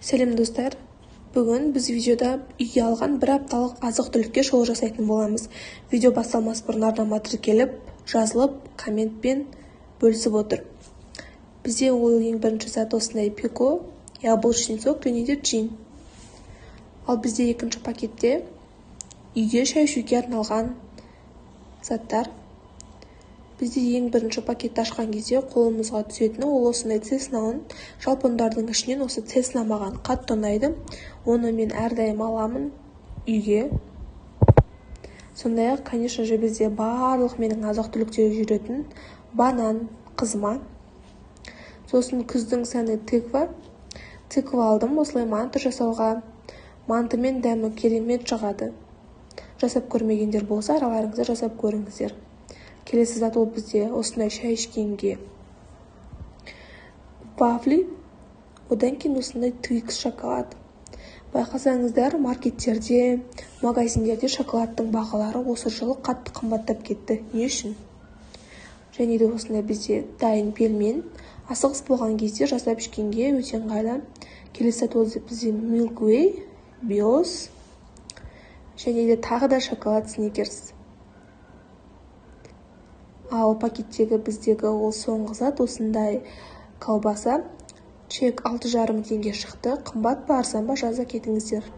Сәлем, достар! Бүгін біз видеода үйге алған бір апталық азық-түлікке шолу жасайтын боламыз. Видео басталмас бұрын арнама тіркеліп, жазылып, комментпен бөлісіп отыр. Бізде ол ең бірінші зат осындай Пико яблочный сок және де джин. Ал бізде екінші пакетте үйге шай ішуге арналған заттар. Бізде ең бірінші пакетті ашқан кезде қолымызға түсетіні ол осындай Цесна ұн. Жалпы ұндардың ішінен осы Цесна маған қатты ұнайды, оны мен әрдайым аламын үйге. Сондай ақ, конечно же, бізде барлық менің азық түлікте жүретін банан қызыма. Сосын күздің сәні тыква. Тыква алдым осылай манты жасауға. Мантымен дәмі керемет шығады. Жасап көрмегендер болса, араларыңызда жасап көріңіздер. Келесі зат ол бізде осындай шай ішкенге вафли, одан кейін осындай Твикс шоколад. Байқасаңыздар, маркеттерде, магазиндерде шоколадтың бағалары осы жылы қатты қымбаттап кетті. Не үшін? Және де осындай бізде дайын пельмен, асығыс болған кезде жасап ішкенге өте ыңғайлы. Келесі зат ол бізде Milky Way, Биос және де тағы да шоколад Сникерс. Ал пакеттегі біздегі ол соңғы зат осындай колбаса. Чек 6,5 теңге шықты. Қымбат па, арзан ба, жаза кетіңіздер.